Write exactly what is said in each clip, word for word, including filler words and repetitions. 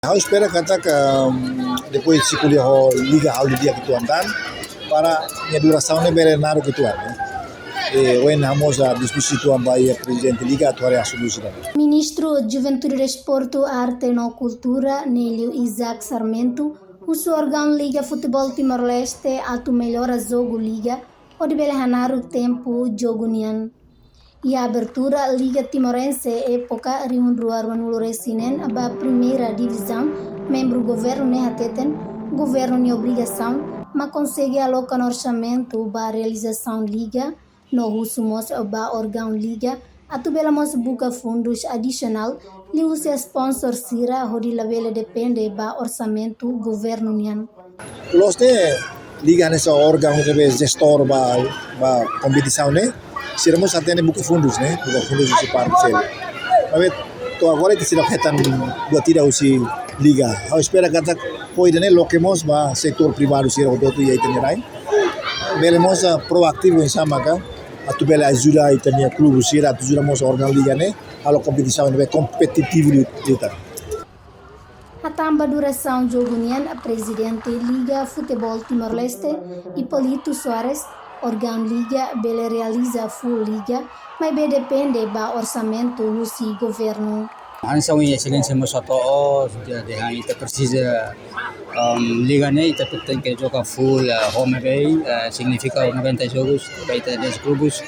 Ha'u espera katak, um, depois se ko'alia ho liga halo di'ak uitoan tan, para nia durasaun ne'e bele naruk uitoan, ne'e. E, ohin ha'u mós diskute uitoan ba iha prezidente liga atu haree solusaun. Ministru Juventude, Desportu, Arte no Kultura, Nélio Isaac Sarmento, husu órgaun Liga Futeból Timor-Leste atu mellora jogu liga, hodi bele hanaruk tempu jogu nian. Iha abertura Liga Timorense époka rihun rua ruanulu-resin-neen ba Primeira Divizaun, membru governu ne'e hateten, governu nia obrigasaun mak konsege aloka orsamentu ba realizasaun liga, no husu mós ba órgaun liga atu bele mós buka fundus adisionál liuhusi sponsor sira hodi labele depende ba orsamentu governu nian. Loos de'it, liga hanesan órgaun ne'ebé jestór ba, ba kompetisaun ne'e, sira mós hatene buka fundus, ne'e, buka fundus husi parte seluk. Maibé to'o agora ita seidauk hetan buat ida husi liga. Ha'u espera katak ho ida-ne'e loke mós ba setór privadu sira hotu-hotu iha ita-nia rain. Bele mós, ah, proativu oinsá maka atu bele ajuda ita-nia klube sira, atu ajuda mós órgaun liga ne'e halo kompetisaun ne'ebé kompetitivu liután. Hatán ba durasaun jogu nian, Prezidente Liga Futeból Timor-Leste, Hipólito Soares, órgaun liga bele realiza full liga, maibé depende ba orsamentu husi governu. Hanesan Sua Exelénsia mós hato'o, dehan ita presiza, um, liga ne'e ita tenke joga full, uh, home away, uh, signifika noventa jogos, ba ita dez klubes.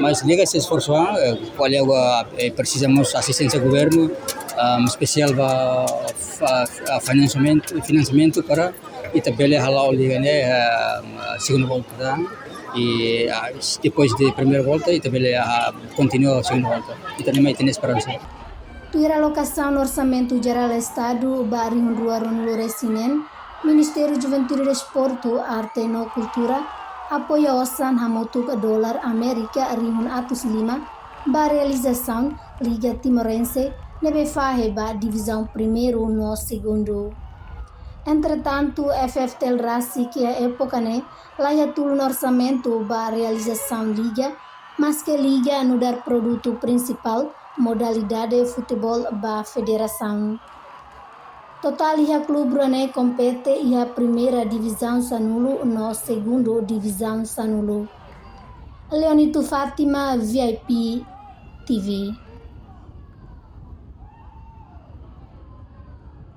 Mas liga sei esforsu, uh, ko'alia agora, eh, presiza mós asisténsia governu, um, espesiál ba fa-, fa-, finansiamentu, finansiamentu para ita bele hala'o liga ne'e, um, segunda volta, tá? E, ah, depois de primeira volta, ita bele, ah, kontinua segunda volta. Ita-nia mai iha esperansa. Tuir alokasaun Orsamentu Jerál Estadu ba rihun rua ruanulu-resin-neen, Ministériu Juventude, Desportu, Arte no Kultura apoia osan hamutuk dolar Amérika rihun atus lima ba realizasaun Liga Timorense ne'ebé fahe ba Divizaun Primeiru no Segundu. Entretantu, F F T L rasik iha époka ne'e la iha tulun orsamentu ba realizasaun liga, maske liga nu'udar produtu prinsipál modalidade futeból ba federasaun. Totál iha klube rua ne'e kompete iha Primeira Divizaun sanulu no Segundu Divizaun sanulu. Leonito Fátima, V I P T V.